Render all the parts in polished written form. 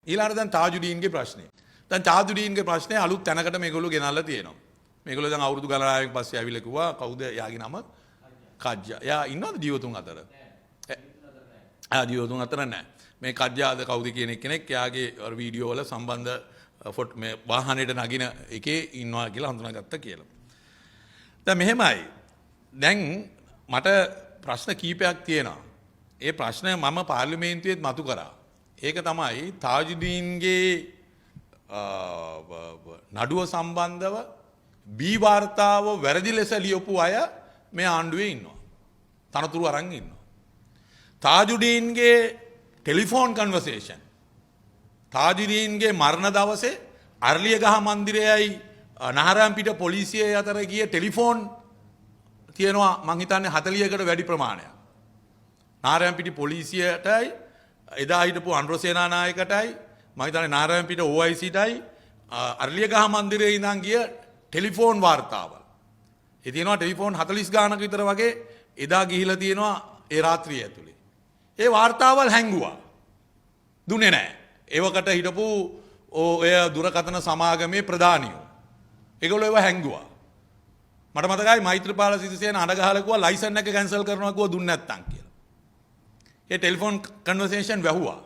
ඊළඟට දැන් තාජුඩීන්ගේ ප්‍රශ්නේ. දැන් තාජුඩීන්ගේ ප්‍රශ්නේ අලුත් තැනකට මේගොල්ලෝ ගෙනල්ලා තියෙනවා. මේගොල්ලෝ දැන් අවුරුදු ගණනාවකින් පස්සේ ඇවිල්ලා කිව්වා කවුද එයාගේ නම? කජ්ජා. එයා ඉන්නවද ජීවතුන් අතර? ආ, ජීවතුන් අතර නෑ. මේ කජ්ජාද කවුද කියන කෙනෙක් එයාගේ අර වීඩියෝ වල සම්බන්ධ ෆොට් මේ වාහනේට නගින එකේ ඉන්නවා කියලා හඳුනාගත්තා කියලා. දැන් මෙහෙමයි. දැන් මට ප්‍රශ්න කීපයක් තියෙනවා. ඒ ප්‍රශ්න මම පාර්ලිමේන්තුවේත් මතු කරා. ඒක තමයි තාජුදීන්ගේ නඩුව සම්බන්ධව බී වාර්තාව වැරදි ලෙස ලියපු අය මේ ආණ්ඩුවේ ඉන්නවා. තනතුරු අරන් ඉන්නවා. තාජුදීන්ගේ ටෙලිෆෝන් කන්වර්සේෂන්, තාජුදීන්ගේ මරණ දවසේ අරලියගහ මන්දිරයයි නහරම්පිට පොලිසිය අතර ගිය ටෙලිෆෝන් තියෙනවා, මං හිතන්නේ 40කට වැඩි ප්‍රමාණයක්. නාරයන්පිටි පොලිසියටයි, එදා හිටපු අනුර සේනානායකටයි, මං හිතන්නේ නාරයන්පිට OICටයි අරලියගහ මන්දිරයේ ඉඳන් ගිය ටෙලිෆෝන් වාර්තාවල්. ඒ තියෙනවා ටෙලිෆෝන් 40 ගානක විතර වගේ එදා ගිහිලා තියෙනවා ඒ රාත්‍රිය ඇතුලේ. ඒ වාර්තාවල් හැංගුවා. දුන්නේ නැහැ. ඒවකට හිටපු ඔය දුරකථන සමාගමේ ප්‍රධානියෝ. ඒගොල්ලෝ ඒවා හැංගුවා. මට මතකයි මෛත්‍රීපාල සිරිසේන අඬ ගහලා කිව්වා ලයිසන් එක කැන්සල් කරනවා කිව්වා දුන්නේ නැත්තම් කියලා. ඒ ටෙලිෆෝන් කන්වර්සේෂන් වැහුවා.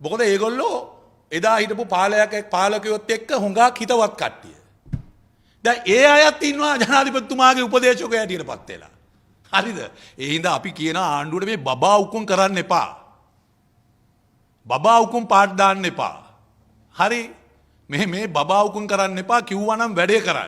මොකද ඒගොල්ලෝ එදා හිටපු පාලකයොත් එක්ක හුඟක් හිතවත් කට්ටිය. දැන් ඒ අයත් ඉන්නවා ජනාධිපතිතුමාගේ උපදේශකයා හැටියට පත් වෙලා. හරිද? ඒ හින්දා අපි කියන ආණ්ඩුවට මේ බබා උකුන් කරන්න එපා. බබා උකුන් පාට් දාන්න එපා. හරි? මේ මේ බබා උකුන් කරන්න එපා කිව්වනම් වැඩේ කරන්න.